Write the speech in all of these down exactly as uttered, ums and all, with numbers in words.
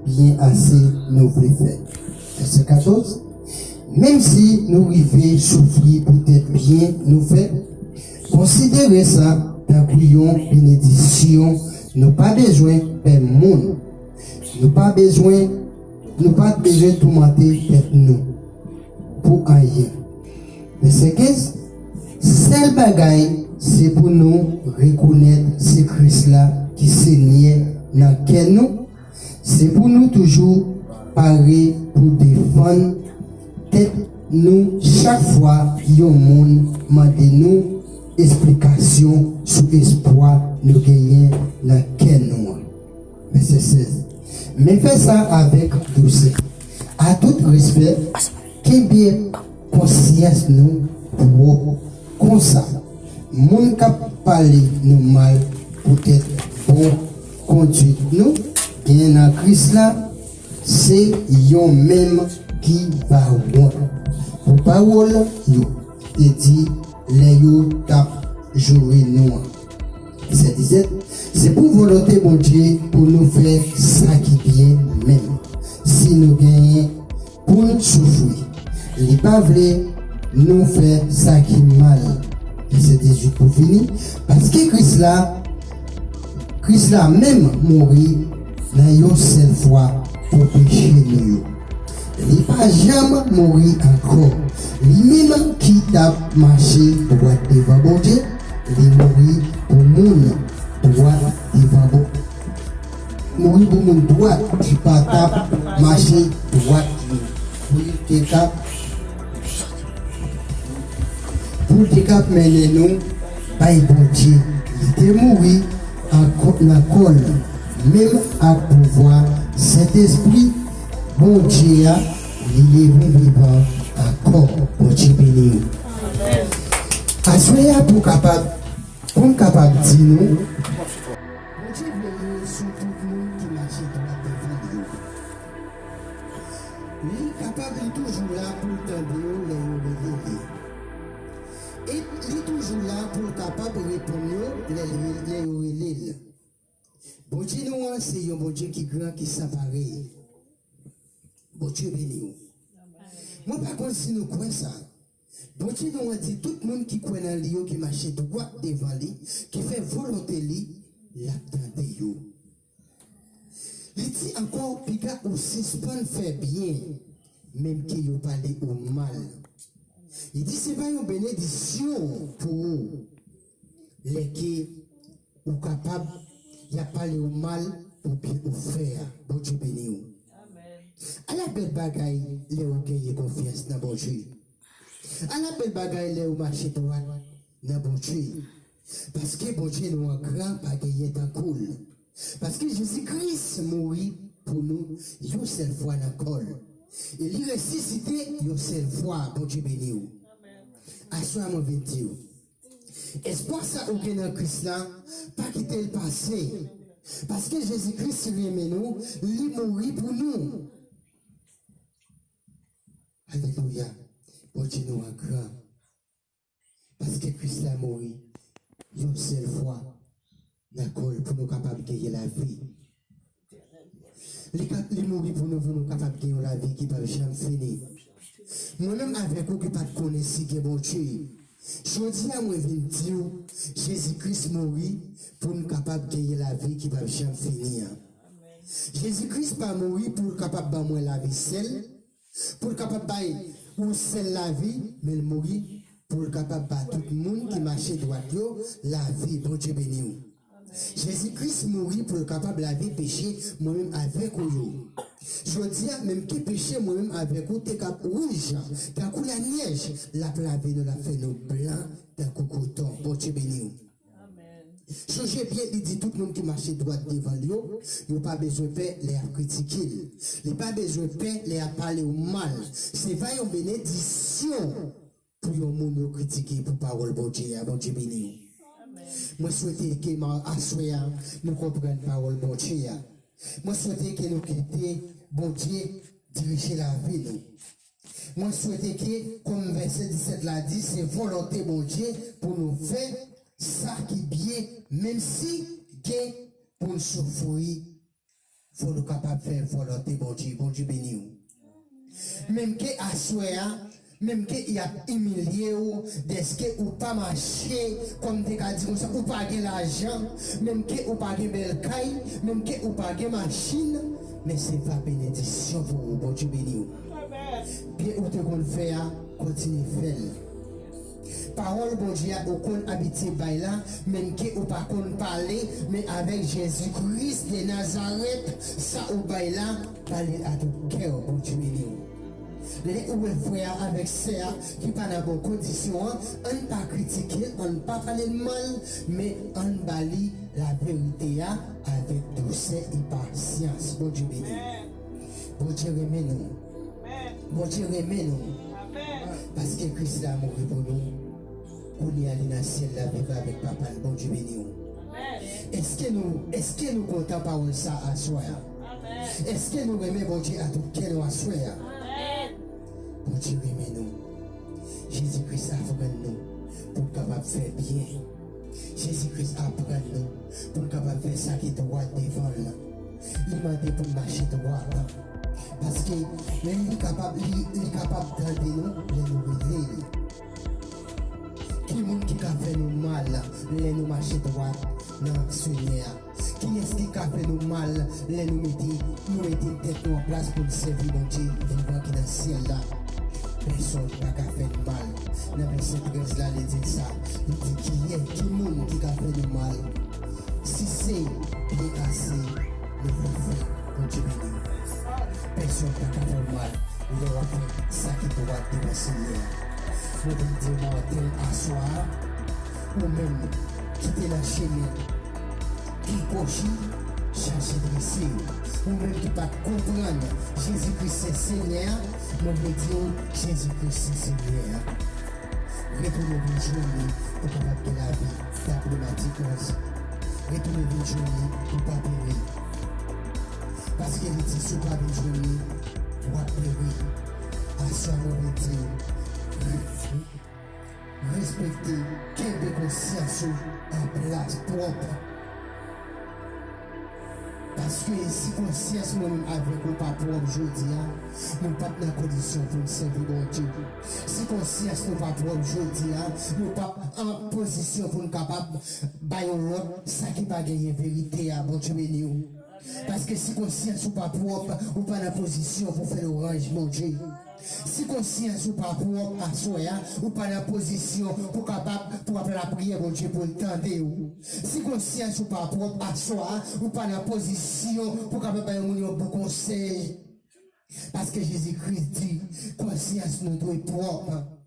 byen ase nou vle fè. Vèsè katòz, menm si nou rive soufri poutèt byen nou fè, konsidere sa tankou yon benediksyon. Nou pa bezwen pè moun. Nou pa bezwen, nou pa bezwen toumante tèt nou pou anyen. Vèsè kenz, sèl bagay, se pou nou rekonèt se Kris la ki Senyè nan kè nou, se pou nou toujou pare pou defann tèt nou chak fwa yon moun mande nou esplikasyon sou espwa nou genyen nan kè nou an. Vèsè sèz, men fè sa avèk dousè, a tout respè, kenbe konsyans nou pwòp. Konsa, moun k ap pale nou mal poutèt bon konduit nou gen nan Kris la, se yo menm ki pa wont pou pawòl yo te di lè yo t ap joure nou an. Vèsè disèt, se pou volonte Bondye pou nou fè sa ki byen menm si nou genyen pou n soufri. Li pa vle nou fè sa ki mal. Vèsè dizuit pou fini, paske Kris la, Kris la menm mouri nan yon sèl fwa pou peche nou yo. Li pa janm mouri ankò. Li menm ki t ap mache dwat devan Bondye, li mouri pou moun dwat devan Bondye. Mouri pou moun dwat ki pa t ap mache dwat yo, pou li te ka, pou li te ka mennen nou bay Bondye. Li te mouri ankò, nan kò l, menm ak pouvwa Sentespri Bondye a, li leve vivan ankò. Bondye beni w. Aswè a, pou kapab, pou m kapab di nou, Bondye veye sou tout moun ki mache dwat devan l yo. Li kapab, li toujou la pou l tande yo lè yo rele li. E li toujou la pou l kapab reponn yo lè, lè yo rele l. Bondye nou an se yon Bondye ki gran, ki san parèy. Bondye beni w. Mwen pa konn si nou kwè sa. Bondye nou an di tout moun ki kwè nan li yo, ki mache dwat devan li, ki fè volonte li, l ap tande yo. Li di ankò, piga ou sispann fè byen, menm ke yo pale ou mal. Li di se pa yon benediksyon pou ou lè ke ou kapab, y ap pale ou mal pou byen ou fè a. Bondye beni w. Ala bèl bagay lè ou genyen konfyans nan Bondye. Ala bèl bagay lè ou mache dwat nan Bondye. Paske Bondye nou an gran, pa genyen tankou l. Paske Jezi Kris mouri pou nou yon sèl fwa nan kò l. E li resisite yon sèl fwa. Bondye beni w. Aswè a mwen vin di w, espwa sa ou gen nan Kris la, pa kite l pase. Paske Jezi Kris renmen nou, li mouri pou nou. Alelouya. Bondye nou an gran. Paske Kris la mouri yon sèl fwa nan kò l pou nou kapab genyen lavi. Li ka, li mouri pou nou, pou nou kapab gen yon lavi ki p ap janm fini. Mwen menm avèk ou ki pa t konnen si gen Bondye, jodi a mwen vin di w, Jezi Kris mouri pou n kapab genyen lavi ki p ap janm fini an. Jezi Kris pa mouri pou l kapab ban mwen lavi sèl, pou l kapab bay ou sèl lavi, men l mouri pou l kapab ba tout moun ki mache dwat yo lavi. Bondye beni w. Jezi Kris mouri pou l kapab lave peche mwen menm avèk ou yo. Jodi a, menm ke peche mwen menm avèk ou te k ap wouj tankou lanyèj, l ap lave nou, l ap fè nou blan tankou koton. Bondye beni w. Sonje byen, li di tout moun ki mache dwat devan l yo, yo pa bezwen pè lè y ap kritike l. Li pa bezwen pè lè y ap pale w mal. Se va yon benediksyon pou yon moun yo kritike pou pawòl Bondye a. Bondye beni w. Mwen swete ke ma-, aswè a, nou konprann pawòl Bondye a. Mwen swete ke nou kite Bondye dirije lavi nou. Mwen swete ke, kòm vèsè disèt la di, se volonte Bondye pou nou fè sa ki byen, menm si gen pou n soufri Fò nou kapab fè volonte Bondye. Bondye beni w. Menm ke aswè a, menm ke y ap imilye w, dèske ou pa mache, kòm m te ka di konsa, ou pa gen lajan, menm ke ou pa gen bèl kay, menm ke ou pa gen machin, men se va benediksyon pou ou. Bondye beni w. Byen ou te konn fè a, kontinye fè l. Pawòl Bondye a ou konn abitye bay la, menm ke ou pa konn pale, men avèk Jezi Kris de Nazarèt, sa ou bay la, pale a tout kè w, Bondye beni w. Lè ou wè frè a avèk sè a ki pa nan bon kondisyon an, ann pa kritike l, ann pa pale l mal, men ann ba li laverite a avèk dousè e pasyans. Bondye beni w. Bondye renmen nou. Bondye renmen nou. Paske Kris la mouri pou nou. Kounye a li nan syèl la viv avèk Papa l. Bondye beni w. Èske nou, èske nou kontan pawòl sa aswè a? Èske nou renmen Bondye a tout kè nou aswè a? Bondye renmen nou. Jezi Kris aprann nou pou n kapab fè byen. Jezi Kris aprann nou pou n kapab fè sa ki dwat devan l. Li mande pou n mache dwat. Paske li kapab, li, li kapab tande nou lè nou rele li. Ki moun ki ka fè nou mal lè nou mache dwat nan Senyè a? Kiyès ki ka fè nou mal lè nou mete, nou mete tèt nou an plas pou n sèvi Bondye vivan ki nan syèl la? Pèsonn pa ka fè n mal. Nan vèsè trèz la, li di sa. Li di, kiyè, ki moun ki ka fè nou mal? Si se byen ase nou vle fè, Bondye beni w. Pèsonn pa ka fè w mal lè w ap fè sa ki dwat devan Senyè a. Mwen vin di w maten aswè a, ou menm ki te nan chemen ki kwochi, chache drese w. Ou menm ki pa t konprann Jezi Kris se Senyè a, mwen vle di w, Jezi Kris se Senyè a. Retounen vin jwenn li pou kapab gen lavi, dapre Matye onz. Retounen vin jwenn li pou pa peri. Paske li di, si w pa vin jwenn li, w ap peri. Aswè a mwen vle di w, respekte, kenbe konsyans ou an plas pwòp. Paske si konsyans mwen menm avèk ou pa pwòp jodi a, nou p ap nan kondisyon pou n sèvi Bondye. Si konsyans nou pa pwòp jodi a, nou p ap an pozisyon pou n kapab bay yon lòt sa ki pa genyen verite a. Bondye beni w. Paske si konsyans ou pa pwòp, ou pa nan pozisyon pou fè lwanj Bondye. Si konsyans ou pa pwòp aswè a, ou pa nan pozisyon pou kapab, pou ap lapriyè Bondye pou l tande w. Si konsyans ou pa pwòp aswè a, ou pa nan pozisyon pou kapab bay yon moun yon bon konsèy. Paske Jezi Kris di, konsyans nou dwe pwòp.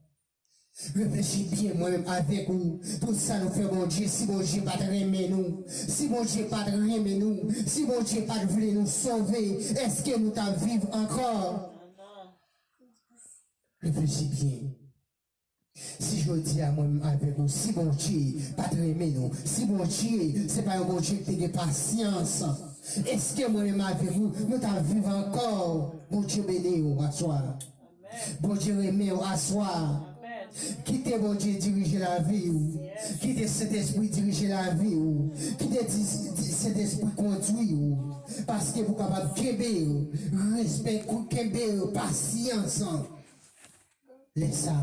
Reflechi byen, mwen menm avèk ou. Tout sa nou fè Bondye, si Bondye pa t renmen nou, si Bondye pa t renmen nou, si Bondye pa t vle nou sove, èske nou t ap viv ankò? Reflechi byen. Si jodi a mwen menm avèk ou, si Bondye pa t renmen nou, si Bondye se pa yon Bondye ki te gen pasyans, èske mwen menm avèk ou, nou t ap viv ankò? Bondye beni w aswè a. Bondye renmen w aswè a. Kite Bondye dirije lavi w. Kite Sentespri dirije lavi w. Kite di, di Sentespri kondwi w. Paske pou kapab kenbe respè, kenbe pasyans. Lè sa,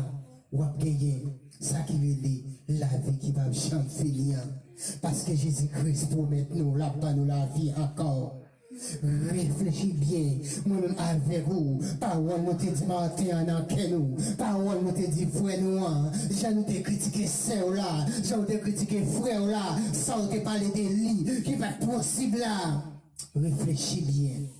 w ap genyen sa ki rele lavi ki p ap janm fini an. Paske Jezi Kris pwomèt nou, l ap ban nou lavi ankò. Reflechi byen, mwen menm avèk ou, pawòl nou te di maten an nan kè nou, pawòl nou te di frè nou an, jan nou te kritike sè w la, jan w te kritike frè w la, sa w te pale de li ki pa t posib la. Reflechi byen.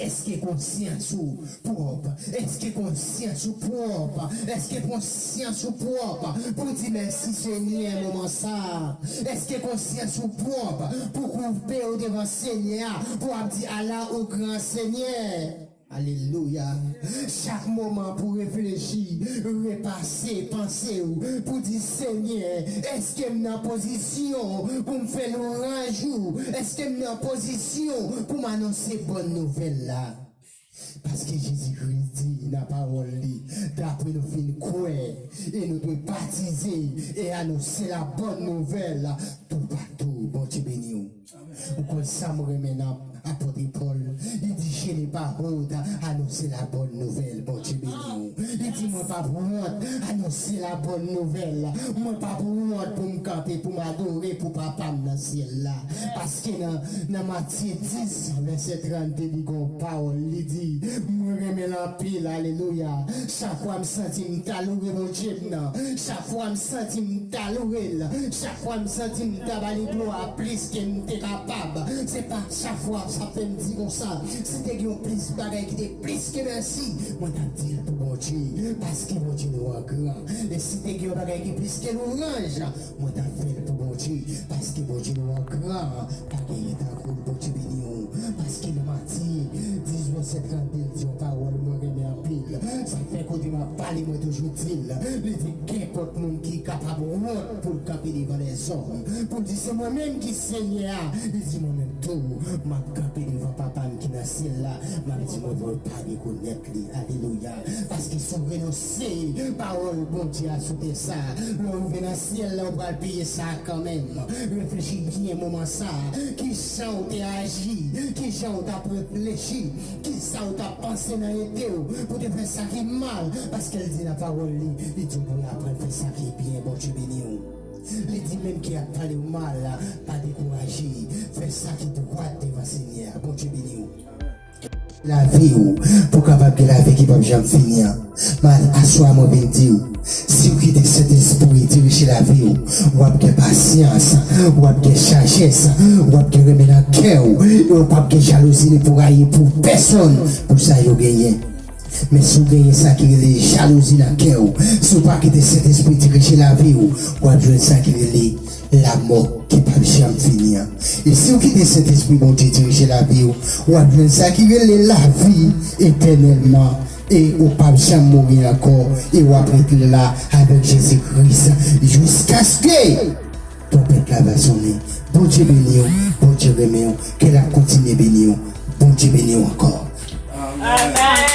Èske konsyans ou pwòp? Èske konsyans ou pwòp? Èske konsyans ou pwòp pou di mèsi Senyè moman sa a? Èske konsyans ou pwòp pou koupe w devan Senyè a, pou ap di ala ou gran Senyè? Alelouya. Chak moman pou reflechi, repase panse w, pou di, Senyè, èske m nan pozisyon pou m fè lwanj ou? Èske m nan pozisyon pou m anonse bòn nouvèl la? Paske Jezi Kris di nan pawòl li, dapre nou fin kwè, e nou dwe batize e anonse la bòn nouvèl toupatou. Bondye beni w. Ou konn sa m renmen nan Apot Pòl, li di, je n'ai pas honte à annoncer la bonne nouvelle. Bondye beni w. Li di, mwen pa pou wont anonse la bonne nouvelle. Mwen pa pou wont pou m kanpe, pou m adore pou papa m nan syèl la. Paske nan, nan Matye dis, vèsè trannde, li gon pawòl, li di, mwen renmen l anpil, alelouya. Chak fwa m santi m ta loure Bondye m nan, chak fwa m santi m ta loure l, chak fwa m santi m ta ba li glwa plis ke m te kapab. Se pa chak fwa sa fè m di konsa, si te gen yon plis bagay ki te plis ke mèsi, mwen t ap di l pou Bondye, paske Bondye nou an gran. E si te gen yon bagay ki plis ke lwanj, mwen t ap fè l pou Bondye, paske Bondye nou an gran, pa genyen tankou l, Bondye beni w. Paske nan Matye dis vèsè trannde, l di yon pawòl mwen renmen anpil. Sa fè kote m ap pale, mwen toujou di l. Li di, kenpòt moun ki kapab wont pou l kanpe devan lèzòm, pou l di, se mwen menm ki Senyè a. Li di, mwen menm tou, m ap kanpe devan Papa m ki nan syèl la. M ap di, mwen, mwen pa rekonèt li. Alelouya. Paske si w renonse pawòl Bondye a sou tè sa, lè w rive nan syèl la, ou pral peye sa kanmenm. Reflechi byen moman sa. Kijan w te aji? Kijan w t ap reflechi? Kisa w t ap panse nan ete w pou te fè sa ki mal? Paske l di nan pawòl li, li di w pou w aprann fè sa ki byen. Bondye beni w. Li di, menm ke y ap pale w mal, pa dekouraje. Fè sa ki dwat devan Senyè a. Bondye beni w. Lavi w, pou w kapab gen lavi ki p ap janm fini an. M a, aswè a mwen vin di w, si w kite Sentespri dirije lavi w, w ap gen pasyans, w ap gen sajès, w ap gen renmen nan kè w, e w p ap gen jalouzi ni pou rayi pou pèsonn, pou sa yo genyen. Men si w genyen sa ki rele jalouzi nan kè w, si w pa kite Sentespri dirije lavi w, w ap jwenn sa ki rele lanmò ki p ap janm fini an. E si w kite Sentespri Bondye dirije lavi w, w ap jwenn sa ki rele lavi etènèlman. E ou p ap janm mouri ankò. E w ap rete la avèk Jezi Kris jiskaske twonpèt la va sonnen. Bondye beni w. Bondye renmen w. Ke l ap kontinye beni w. Bondye beni w ankò. Amèn.